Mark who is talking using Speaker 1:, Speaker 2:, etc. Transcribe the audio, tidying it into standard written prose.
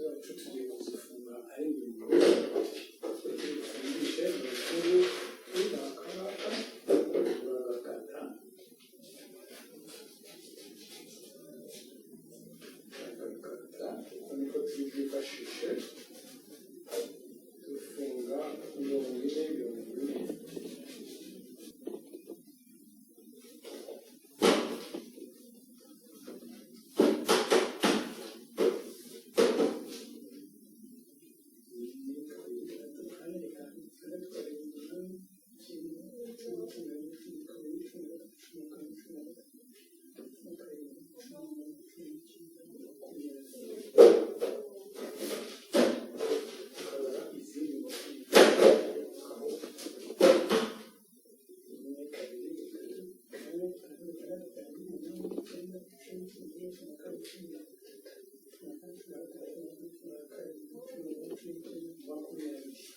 Speaker 1: Zacu tugiye kuzifunga ari mirongo tuzifungishe. Ni uku aka ngaka uragakata, uragakata. Uko niko turi bwifashishe dufunga 40 40. Rimwe, kabiri, gatatu, kane, gatanu, gatandatu, karindwi, umunani, icyenda, icumi, cumi na rimwe, cumi na kabiri, cumi na gatatu, cumi na kane, cumi na gatanu, cumi na karindwi, cumi n'umunani, cumi n'icyenda, 20. Tukabara izindi 20, ukaho rimwe, kabiri, gatatu, kane, gatanu, gatandatu, karindwi, umunani, icyenda, icumi, cumi na rimwe, cumi na kabiri, cumi na gatatu, cumi na kane, cumi na gatanu, cumi na gatandatu, cumi na karindwi, cumi n'umunani, cumi n'icyenda, 20.